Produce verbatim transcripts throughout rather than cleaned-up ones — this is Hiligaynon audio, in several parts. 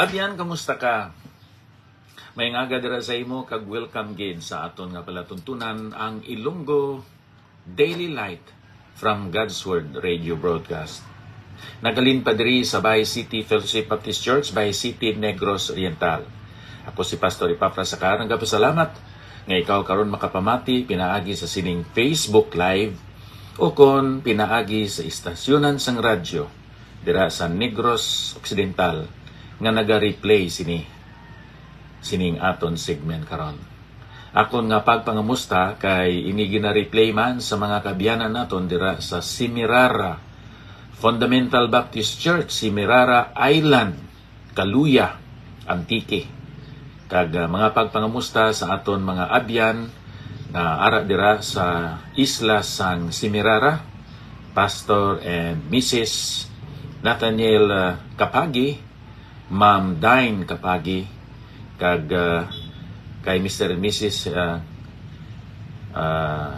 Abyan, kamusta ka? May ngaga dira sa imo kag welcome gid sa aton nga palatuntunan, ang Ilonggo Daily Light from God's Word Radio Broadcast. Nagalin pa diri sa Bay City Fellowship Baptist Church, Bay City, Negros Oriental. Ako si Pastor Epafras Sacar, nagapasalamat nga ikaw karon makapamati pinaagi sa sining Facebook Live o kon pinaagi sa istasyonan sang radyo dira sa Negros Occidental nga naga-replay sini, sining aton segment karon. Akon nga pagpangamusta kay ini gina-replay man sa mga kaabyanan naton dira sa Semirara Fundamental Baptist Church, Semirara Island, Caluya, Antique. Kag, ah, mga pagpangamusta sa aton mga abyan nga ara dira sa isla sang Semirara, Pastor and Missus Nathaniel, ah, Kapagi, Ma'am Dine Kapagi, kag, ah, kay Mister and Missus, ah, ah,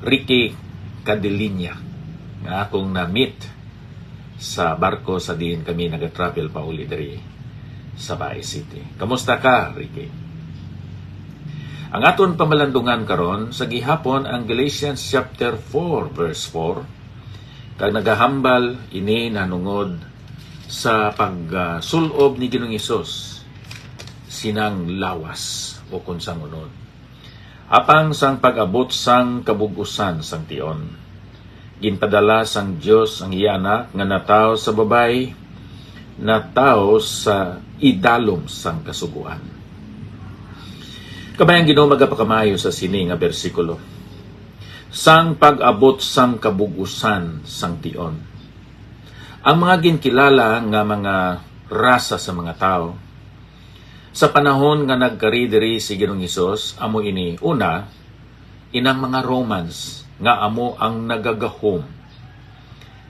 Ricky Cadelinia, nga akong na-meet sa barko sa diin kami naga-travel pauli diri sa Bay City. Kamusta ka, Ricky? Ang aton pamalandungan karon sa gihapon ang Galatians chapter four, verse four, kag nagahambal ini nahanungod sa pagsul-ob ni Ginoong Hesus sinang lawas o kon sang unod. Apang sang pag-abot sang kabug-usan sang tion, ginpadala sang Dios ang iya Anak nga natawo sa babay, natawo sa idalom sang Kasugoan. Kabayang Ginoo magapakamaayo sa sini nga bersikulo. Sang pag-abot sang kabug-usan sang tion. Ang mga ginkilala nga mga rasa sa mga tawo sa panahon nga nagkari diri si Ginoong Hesus, amo ini, una, inang mga Romans nga amo ang nagagahom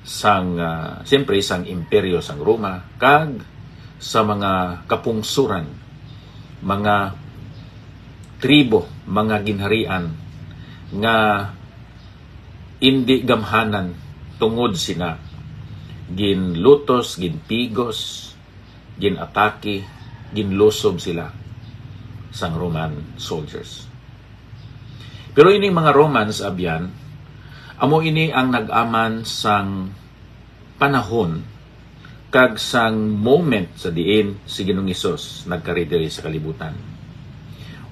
sang, ah, siyempre, sang imperyo sang Roma kag sa mga kapungsuran, mga tribo, mga ginharian nga indi gamhanan tungod sina ginlutos, ginpigos, ginatake, ginlusob sila sang Roman soldiers. Pero ining mga Romans, abyan, amo ini ang nag-aman sang panahon kag sang moment sa diin si Ginoong Hesus nagkari diri sa kalibutan.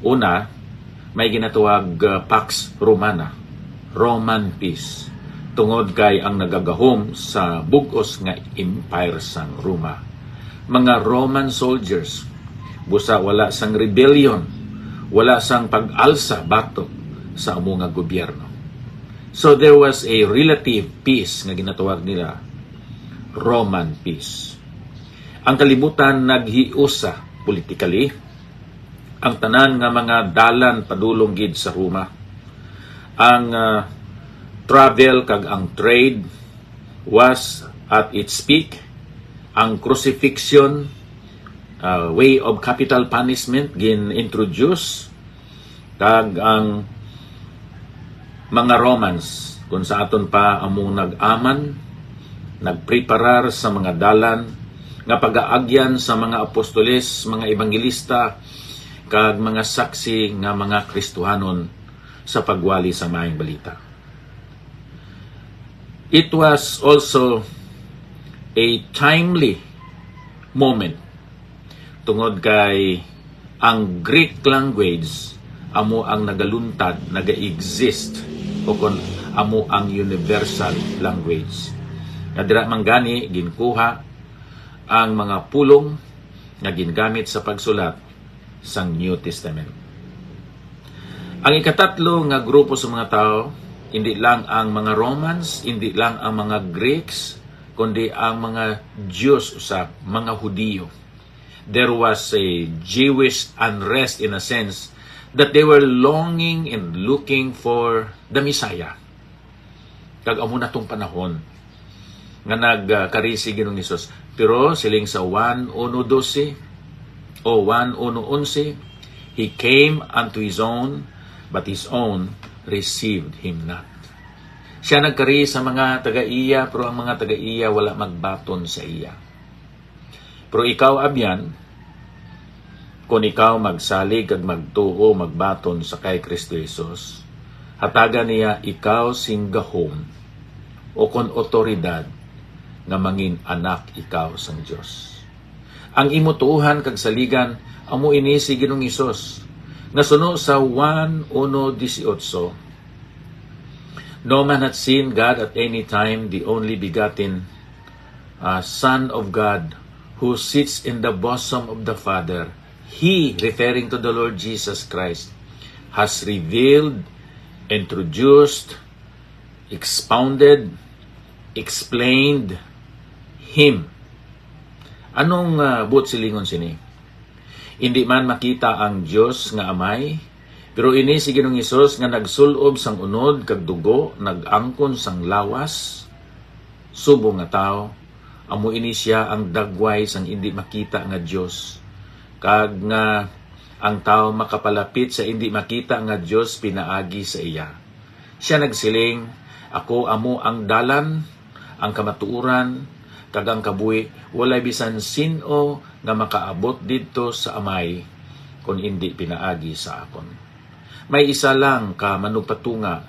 Una, may ginatawag, uh, Pax Romana, Roman peace, tungod kay ang nagagahom sa bug-os nga empire sang Roma, mga Roman soldiers, busa wala sang rebellion, wala sang pag-alsa batok sa amo nga gobyerno. So there was a relative peace nga ginatawag nila Roman peace. Ang kalibutan naghiusa politically. Ang tanan nga mga dalan padulong gid sa Roma. Ang, ah, travel kag ang trade was at its peak. Ang crucifixion, ah, way of capital punishment gin-introduce, kag ang mga Romans, kung sa aton pa, among nag-aman, nagpreparar sa mga dalan nga pagaagyan sa mga apostoles, mga ebanghelista, kag mga saksi nga mga Kristohanon sa pagwali sa Maayong Balita. It was also a timely moment tungod kay ang Greek language amo ang nagaluntad, naga-exist, o kon amo ang universal language. Nga dira man gani ginkuha ang mga pulong nga gingamit sa pagsulat sang New Testament. Ang ikatatlo nga grupo sa mga tawo, hindi lang ang mga Romans, hindi lang ang mga Greeks, kundi ang mga Jews usab, mga Hudiyo. There was a Jewish unrest in a sense that they were longing and looking for the Messiah. Kag amo na tong panahon nga nagkari si Ginoong Hesus. Pero siling sa Juan uno doce o Juan uno once, "He came unto his own, but his own received him not." Siya nagkari sa mga taga-iya, pero ang mga taga-iya wala magbaton sa iya. Pero ikaw, abyan, kon ikaw magsalig kag magtuo, magbaton sa kay Kristo Jesus, hatagan niya ikaw sing gahom o kon otoridad nga mangin anak ikaw sang Dios. Ang imo tuohan kag saligan amo ini si Ginoong Hesus, nga suno sa Juan uno dieciocho, "No man hath seen God at any time, the only begotten uh, Son of God, who sits in the bosom of the Father, He," referring to the Lord Jesus Christ, "has revealed, introduced, expounded, explained Him." Anong uh, buot silingon sini? Indi man makita ang Dios nga Amay, pero ini si Ginoong Hesus nga nagsul-ob sang unod kag dugo, nag-angkon sang lawas, subong nga tawo, amo ini sia ang dagway sang indi makita nga Dios, kag nga ang tawo makapalapit sa indi makita nga Dios pinaagi sa iya. Sia nagsiling, "Ako amo ang dalan, ang kamatuoran, kag ang kabuhi. Walay bisan sin-o nga makaabot didto sa Amay kon indi pinaagi sa akon." May isa lang ka manugpatunga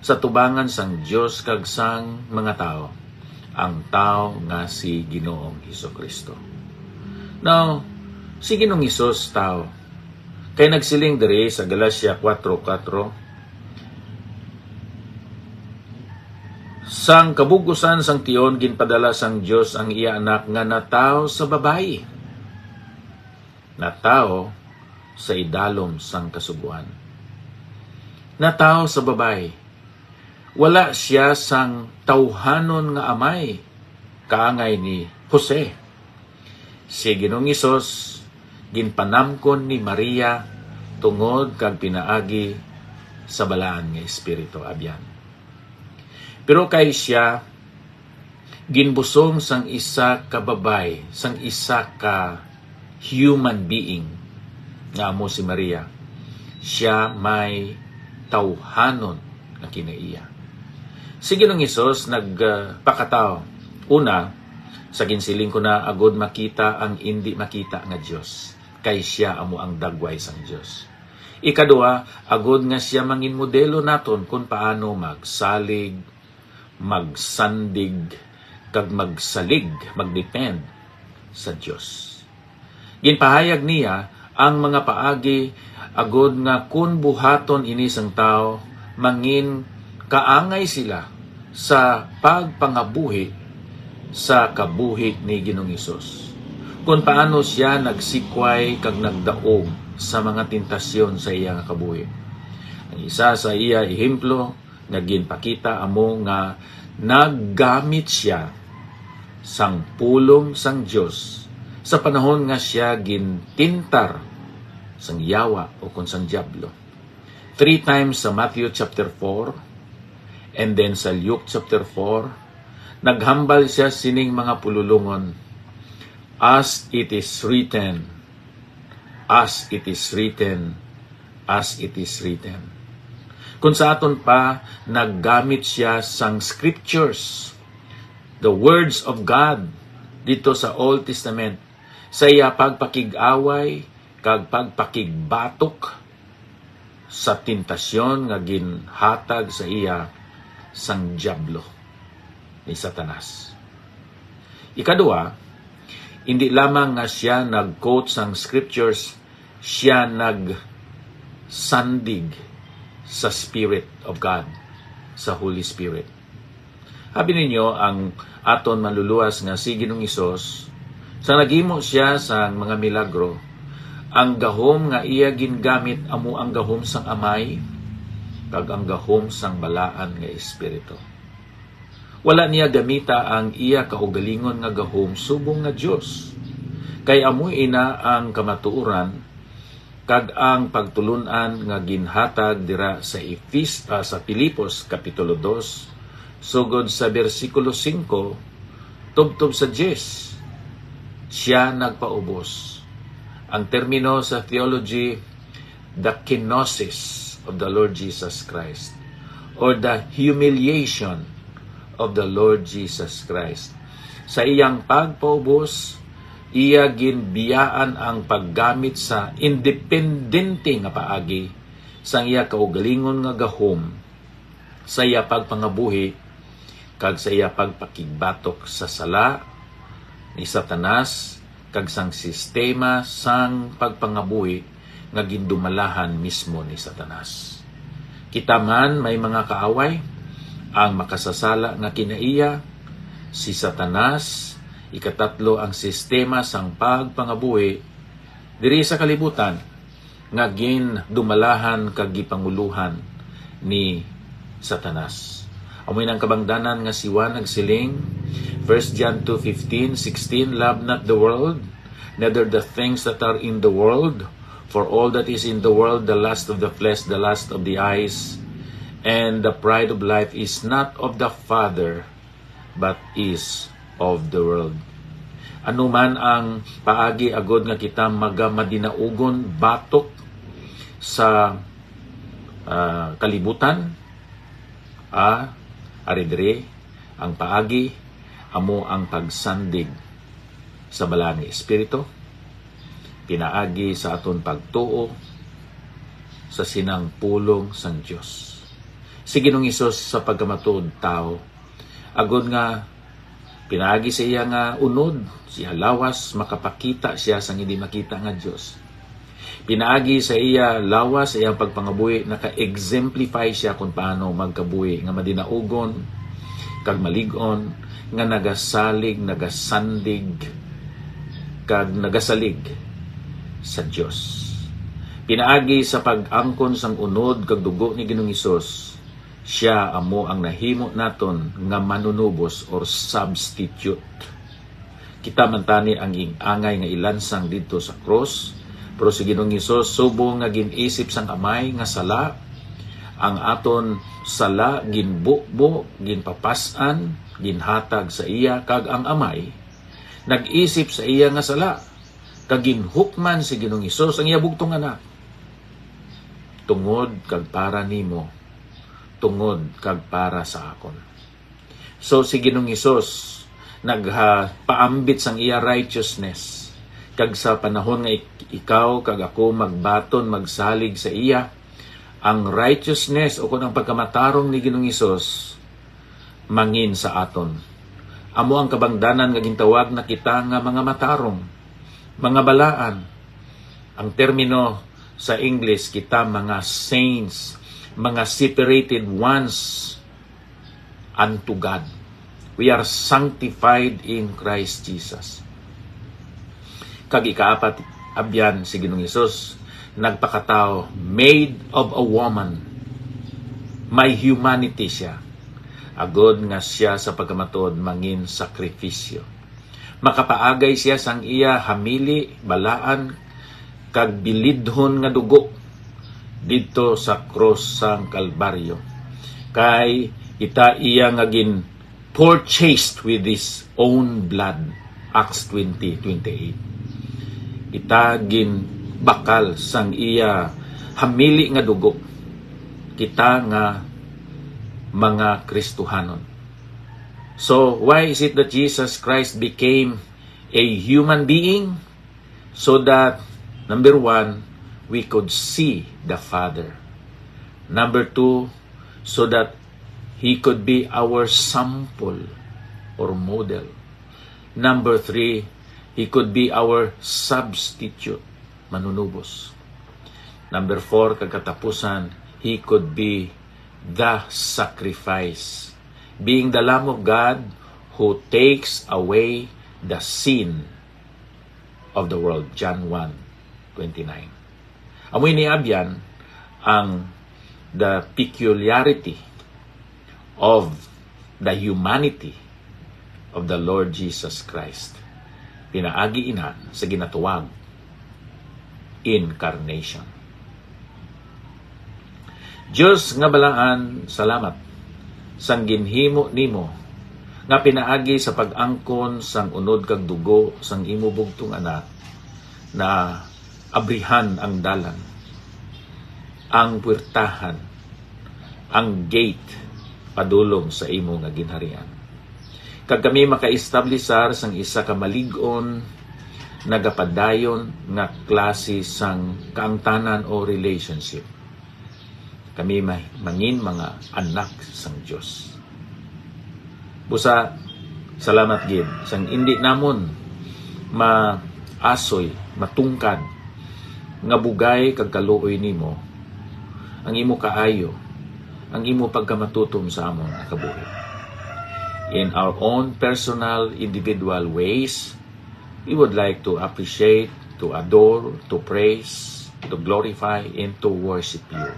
sa tubangan sang Dios kag sang mga tawo, ang tawo nga si Ginoong Jesu-Cristo. Now, si Ginoong Hesus tawo, kay nagsiling diri sa Galacia four four, "Sang kabug-usan sang tion, ginpadala sang Dios ang iya Anak nga natawo sa babayi." Natawo sa idalom sang Kasugoan. Natawo sa babayi. Wala sia sang tawhanon nga amay, kaangay ni Jose. Si Ginoong Hesus ginpanamkon ni Maria tungod kag pinaagi sa Balaan nga Espiritu, abyan. Pero kay sia ginbusong sang isa ka babay, sang isa ka human being, nga amo si Maria, sia may tawhanon nga kinaiya. Si Ginoong Hesus nagpakatawo, una, sa ginsiling ko na, agud makita ang indi makita nga Dios, kay sia amo ang dagway sang Dios. Ikadua, agud nga sia mangin modelo naton kon paano magsalig, magsandig, kag magsalig, magdepend sa Dios. Ginpahayag niya ang mga paagi agud nga kon buhaton ini sang tawo, mangin kaangay sila sa pagpangabuhi sa kabuhi ni Ginoong Hesus, kon paano sia nagsikway kag nagdaog sa mga tentasyon sa iya nga kabuhi. Ang isa sa iya ehemplo nga ginpakita amo nga naggamit sia sang pulong sang Dios sa panahon nga sia gintintar sang yawa o kon sang diablo. Three times sa Matthew chapter four and then sa Luke chapter four, naghambal sia sining mga pululongon, "As it is written, as it is written, as it is written." Kung sa aton pa, naggamit sia sang scriptures, the words of God, dito sa Old Testament, sa iya pagpakig-away kag pagpakigbatok sa tentasyon nga ginhatag sa iya sang diablo, ni Satanas. Ikadua, indi lamang nga sia nag-quote sang scriptures, sia nagsandig sa Spirit of God, sa Holy Spirit. Abi ninyo, ang aton Manluluwas nga si Ginoong Hesus, sa naghimo sia sang mga milagro, ang gahom nga iya gingamit amo ang gahom sang Amay kag ang gahom sang Balaan nga Espiritu. Wala niya gamita ang iya kaugalingon nga gahom subong nga Dios, kay amo ina ang kamatuoran kag ang pagtulon-an nga ginhatag dira sa Efes-, ah, sa Filipos Kapitulo dos, sugod sa bersikulo singko tubtob sa diyes. Sia nagpaubos. Ang termino sa theology, the kenosis of the Lord Jesus Christ, or the humiliation of the Lord Jesus Christ. Sa iyang pagpaubos, Iya ginbiyaan ang paggamit sa independente nga paagi sang iya kaugalingon nga gahom sa iya pagpangabuhi kag sa iya pagpakigbatok sa sala ni Satanas kag sang sistema sang pagpangabuhi nga gindumalahan mismo ni Satanas. Kita man may mga kaaway, ang makasasala nga kinaiya, si Satanas, ikatatlo ang sistema sang pagpangabuhi diri sa kalibutan nga gindumalahan kag gipangulohan ni Satanas. Amoy nang kabangdanan nga si Juan nagsiling, First John two fifteen, sixteen, "Love not the world, neither the things that are in the world. For all that is in the world, the lust of the flesh, the lust of the eyes, and the pride of life is not of the Father, but is of the world." Ano man ang paagi agod nga kita magamadinaugon batok sa, ah, kalibutan, ah, ari diri ang paagi amo ang pagsandig sa Balaan nga Espiritu, pinaagi sa aton pagtuo sa sinang pulong sang Dios. Si Ginoong Hesus sa pagkamatuod tawo, agod nga pinaagi sa iya nga unod, sa iya lawas, makapakita siya sang hindi makita nga Dios. Pinaagi sa iya lawas, sa iyang pagpangabuhi, naka-exemplify siya kung paano magkabuhi nga madinaugon, kag malig-on, nga nagasalig, nagasandig, kag nagasalig sa Dios. Pinaagi sa pag-angkon sang unod kag dugo ni Ginoong Hesus, siya amo ang nahimo naton nga manunubos or substitute. Kita man tani ang ing-angay nga ilansang didto sa krus, pero si Ginoong Hesus, subong nga gin-isip sang Amay nga sala, ang aton sala ginbubo, ginpapas-an, ginhatag sa iya, kag ang Amay nag-isip sa iya nga sala, kag ginhukman si Ginoong Hesus ang iya bugtong Anak, tungod kag para nimo, tungod kag para sa akon. So, si Ginoong Hesus nagpaambit sang iya righteousness, kag sa panahon nga ik-, ikaw kag ako magbaton, magsalig sa iya, ang righteousness, o kon ang pagkamatarong ni Ginoong Hesus, mangin sa aton. Amo ang kabangdanan nga gintawag na kita nga mga matarong, mga balaan. Ang termino sa English, kita mga saints, mga separated ones unto God. We are sanctified in Christ Jesus. Kag ikaapat, abyan, si Ginoong Hesus nagpakatawo, made of a woman. May humanity siya, agod nga siya sa pagkamatuod mangin sakrifisyo. Makapaagay siya sang iya hamili, balaan, kag bilidhon nga dugo didto sa krus sang Kalbaryo. Kay kita iya nga gin purchased with his own blood, Acts twenty twenty-eight. Kita ginbakal sang iya hamili nga dugo, kita nga mga Kristohanon. So, why is it that Jesus Christ became a human being? So that, number one, we could see the Father. Number two, so that he could be our sample or model. Number three, he could be our substitute, manunubos. Number four, kag katapusan, he could be the sacrifice, being the Lamb of God who takes away the sin of the world, John one twenty-nine. Amoy ni abyan ang the peculiarity of the humanity of the Lord Jesus Christ. Pinaagi ina sa ginatawag incarnation. Dios nga balaan, salamat sang ginhimo nimo nga pinaagi sa pag-angkon sang unod kag dugo sang imo bugtong Anak, na abrihan ang dalan, ang puwertahan, ang gate padulong sa imo nga ginharian. Kag kami makaestablisar sang isa ka malig-on nagapadayon nga klase sang kaangtanan o relationship. Kami ma-, mangin mga anak sang Dios. Busa, salamat gid sang indi namon maasoy, matungkad nga bugay kag kaluoy nimo ang imo kaayo, ang imo pagkamatutom sa amon nga kabuhi. In our own personal, individual ways, we would like to appreciate, to adore, to praise, to glorify, and to worship you.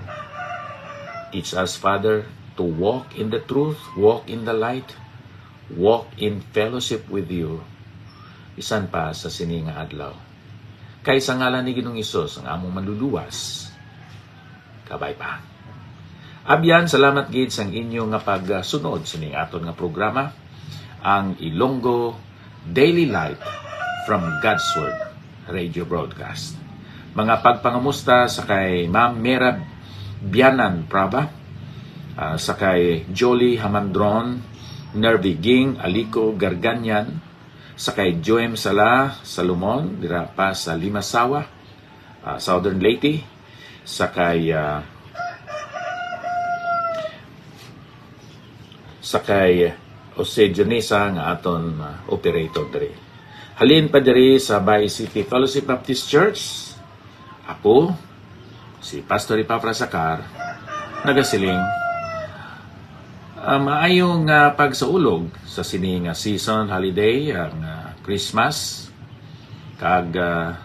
Teach us, Father, to walk in the truth, walk in the light, walk in fellowship with you, bisan pa sa sini nga adlaw. Kay sa ngalan ni Ginoong Hesus, ang among Manluluwas, kabay pa. Abyan, salamat gid sang inyo nga pagsunod sining aton nga programa, ang Ilonggo Daily Light from God's Word Radio Broadcast. Mga pagpangamusta sa kay Ma'am Mera Bianan Praba, ah, sa kay Jolly Hamandron, Nervy Ging, Alico Garganian, sa kay Joem Sala Salomon, dira pa sa Limasawa, ah, Southern Leyte, sa kay, ah, sa kay Jose Dionisa nga aton, ah, operator diri. Halin pa diri sa Bay City Fellowship Baptist Church, ako, si Pastor Epafras Acar, nagasiling, ah, maayo nga pagsaulog sa sini nga season holiday, ang, ah, Christmas, kag, ah,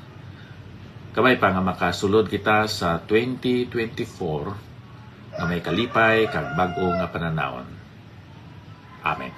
kabay pa nga makasulod kita sa twenty twenty-four nga may kalipay kag bag-o nga pananawon. Amen.